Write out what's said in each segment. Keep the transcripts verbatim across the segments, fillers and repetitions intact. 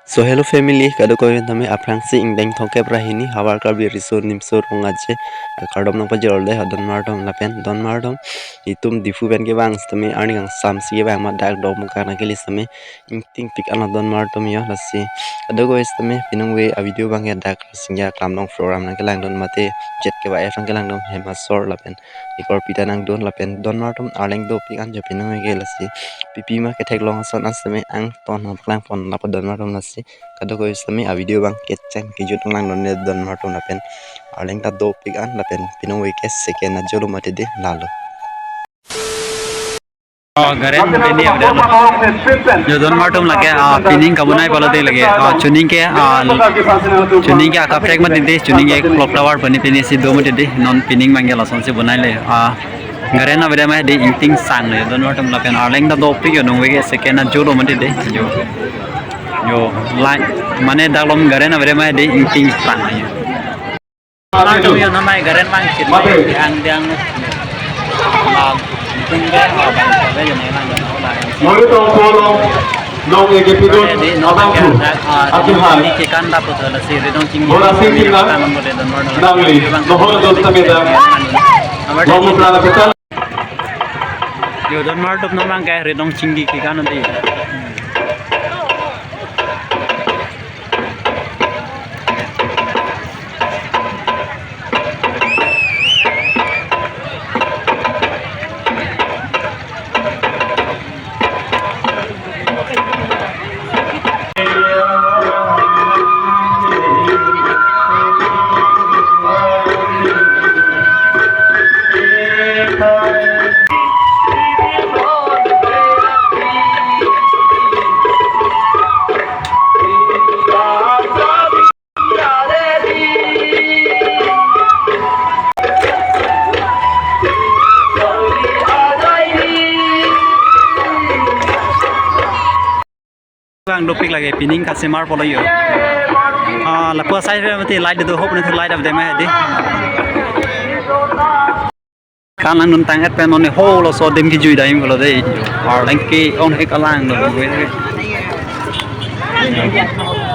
So hello family, kadokave tame aphrangsi ingdeng thomkep ra hini havar Karbi Riso Nimso Rong Aje akardom nangpajirlo dei ha donmar atum lapen donmar atum itum Diphu pen kevang sitame arni kangsamsi kevang ma dak dok muka nangkele sitame ingtingpik anlo donmar atum yo. Lasi kadokave sitame piningve a video abangke dak Singja Klamdong program nangkelangdun mate jet kevai aphan kelangdun hem asor lapen ikor pita nangdun lapen donmar atum arleng dopik an jo piningve ke. Lasi pipi ma ketheklong ason an sitame angton nangpaklangpon lapu donmar atum. Lasi kadokave sitame a video abang kecheng kejut nang langdunde donmar atum lapen arleng ta dopik an lapen piningve ke second ajolo mati dei lalo. Oh, garen pini aveda lo. Jo donmar atum lake, ah, pining kabonai palo dei lake. Ah, chuning ke, ah, chuning ke akaprek mati dei, chuning ke clock tower pini pini si do mati dei, non pining abangke lasonsi bonailo. Ah, garen aveda ma dei ingtingsang lo, donmar atum lapen arleng ta dopik jo ningve ke second ajolo mati dei. Jo, jo, line, mane dak along garen aveda ma dei ingtingsang lo. Atum yo namai garen abang chit mai diang diang. Bang, tung be, ah, bang, sabe yo nai lang, bang, bang. Mori tong polo, nong ege pidun, abang tu, ati hai. Di kekan dapot lasi Redong Chingdi. Bora sing tinggal, nangli, nohor dos tameda. Nomu prana petal. Yo, donmar atum namang ke Redong Chingdi kekan nanti. Bang dopik lake pining kasemar polo yo. Ah, lapu asai mati light do hope nanti light of them hedi. Kalang nun tang et pen non ho lo so adim kejui dai pulo dei. Arleng ke-ong he kalang lo.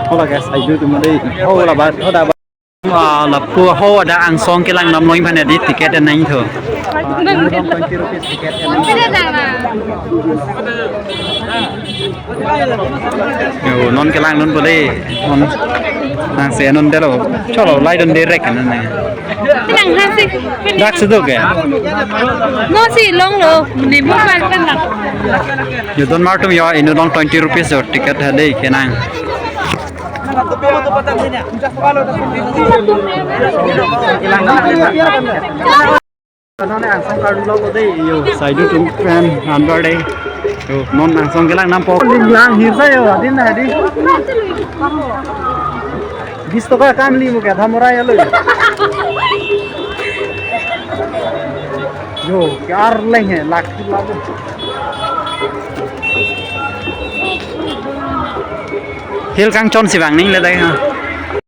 Hola guys, I do to mari. Hola ba, hola ba. Ah, lapu ho ada angsong kelang nam noi aphan di ticket en nangthu. Twenty rupees ticket en nangthu. Yo, non kelang non bole, non nangse non delo. Cholo, lai don direct non nang. Nang hasi. Dak sedok ya? No si long lo, ni mo pan pan lang. Yo, donmar atum yo, inut along twenty rupees yo ticket hadi kenang. Nonke angsong karlo dei yo. Saidu atum pen anbar dei. Yo, non angsong kelang nampo. Ling lang hirsa yo, adin na adin. Bis toka kam li mo kya tha morai alo. Yo, kya arleng he, lak lak. Hill kangchon si bang ning le dai ha.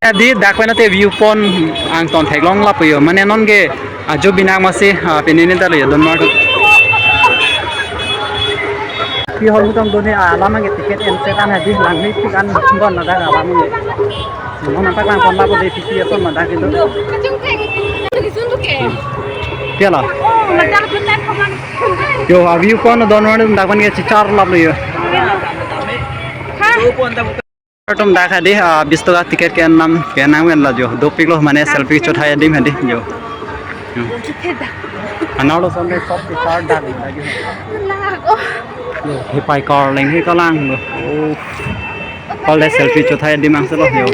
Adi dak pen ate view point angton theklong lapu yo. Mane nonke ajo binang masi, ah, pini ni ta lo yo donmar atum. Pi hol mutong doni alam ke ticket en setan hadi langni pik an bon na dak alam ni. Mo nampak lang kon lapu de pisi ason ma dak itu. Kya la? Yo, a view point donmar atum dak pen ke chichar lapu yo. Atum dak hadi, ah, bis toka ticket ke nam ke nang ven la jo. Dopik lo mane selfie chothai adim hadi jo. Jo. Analo sampai shop ke char dak lagi. Jo, hepai car leng he kalang lo. Oh. Kol le selfie chothai adim angse lo jo.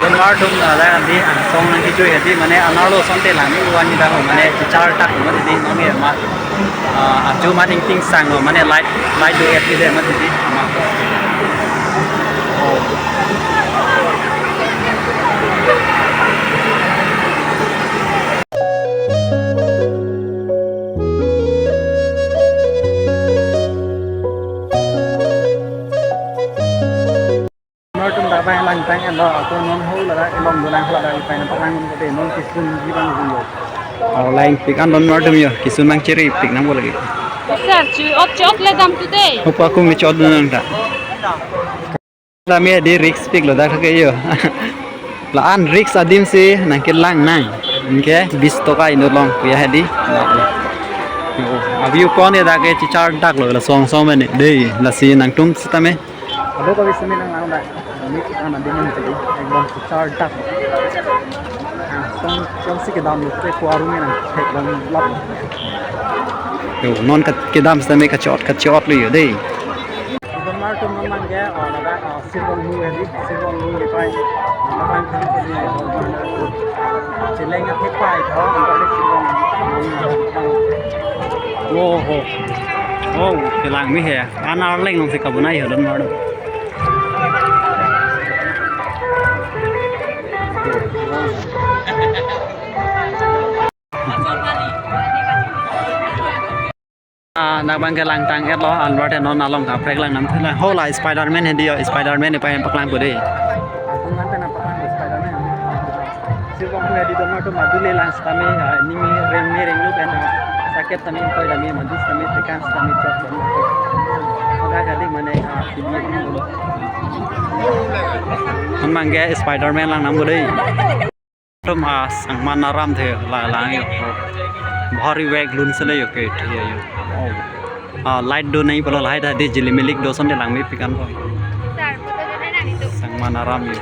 Donmar atum la la di angsong nangkejui hadi mane anarlo asonte lang ni uan ni dak mane chichar tak mati di nonke ma, ah, ajo ma ingtingsang lo mane light light do et de mati di ma. Oh. Tang elo ako non ho ladak elong dolang ladak ipai na paklang ko te non kisun ji bang jun lo. Aw, lain pik an don mar dum yo, kisun bang chiri pik nang bo lagi. Sir, chu op chu op le dam tu te. Hopa kung ni chot nang ta. Dam ye di risk pik lo dak ke yo. La-an risk adim si nang kelang nang. Anke bis toka inut long kuya hedi. Yo, a view point dak ke chichar dak lo la song song mene. Dei, lasi nangtum sitame. Ado ka bisa minang lang dak. Ini kita na dengan tadi. Ekdom chichar dak. Ah, song song si kedam lo te kuaru ni nang. Ekdom lap. Yo, non ka kedam sitame kachot kachot lo yo dei. Don mar tum non man ke, oh, ladak, oh, Sirvong Hu hedi, Sirvong Hu ipai, ladak kan kali kali, oh, Chileng athek pai tho, ang kali Sirvong Hu. Oh, oh. Oh, kelang mi he. An arleng nong si kabunai ho don mar. Ah, dak bang kelang tang et lo, anwar te non along kaprek lang nam thela. Hola Spider-Man hedi yo, Spider-Man ipai paklang ko dei. Asong kan te na paklang Spider-Man. Sirvong Hu hedi don mar tum madu le lang sitame, ah, nimi reng mi reng lu pen, ah, saket tame koi tame madu tame tekan tame chok tame. Oga kali mane, ah, timi. Hon bang ke Spider-Man lang nam ko dei. Tum a Sangma Naram the la lang yo. Bhari vek lun sele yo ke thi yo. Oh. Ah, light do nai pala light ade jilimilik do son de lang mi pikan boy. Sangma Naram yo.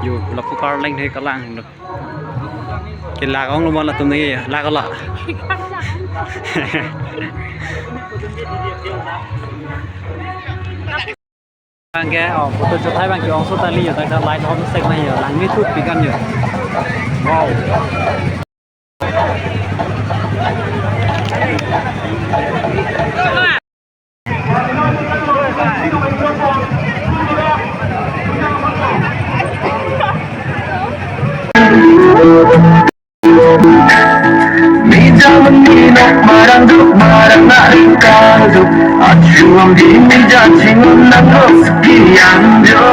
Yo, lapu karleng the kalang lo. Ke lag ong lo mo latum ne yo, lag la. Bang ke, oh, photo chothai bang ke ongso tali yo, tak light hom sek nai yo, lang mi thut pikan yo. Wow. Mija meni nok marang duk marang na ringkal duk. Achu am di mija chingun nang ros kiyang jo.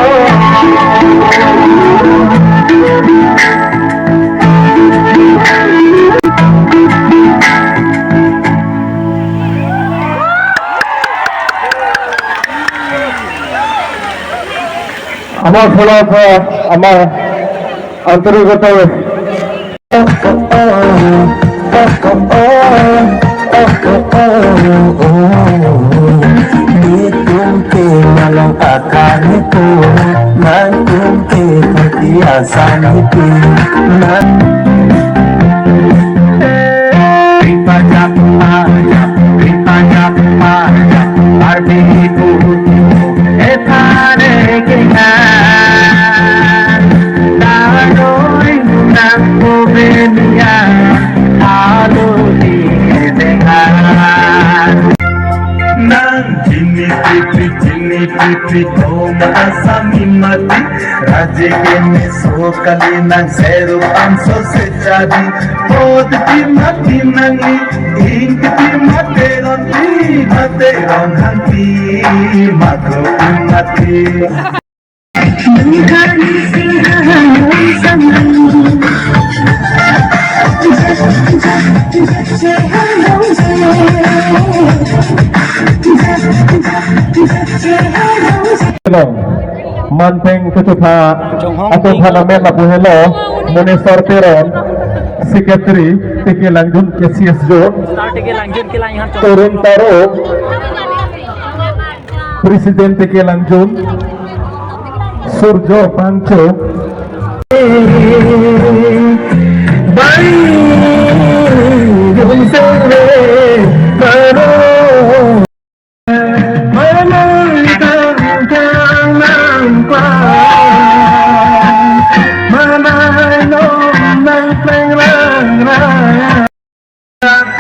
Ama phola pha, ama antarogoto. Nitum ke malong akan nitum, nangtum ke pati asam nitum, nang. Ripajak pajak, ripajak pajak, arbi putu, ethane kengan. Tanoi nang ko benia, alo di dengan. Nang jini pipi, jini pipi, doma asami mati. Raje ke meso kali nang seru amso sechadi. Pot di mati nang ni, ing di mate ron di, mate ron hanti, makro mati. Manpeng ketupa atau panamen lapu helo, Munesor Teron, Secretary, T K Langjun, K C S Jo, Star T K Langjun, K K Langjun, Torun Taro, President T K Langjun, Surjo Pancho. Bye.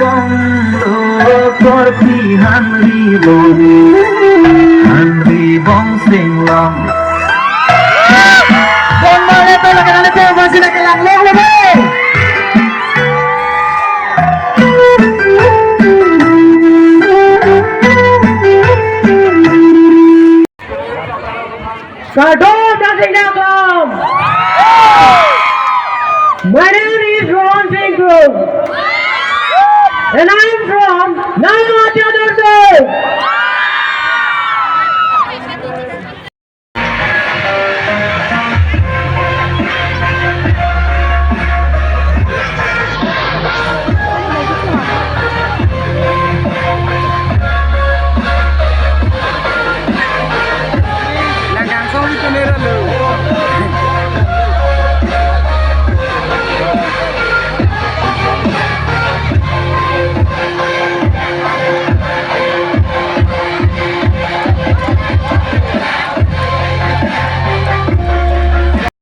Kong lo por pi Hanri Bong, Hanri Bong Sing Long. Bong lo le to la kana le pe bang sina ke lang long le be. Kardom, Rasinja Klam. My name is Rohan Singh Kro. And I'm from Nalmatia Durtei.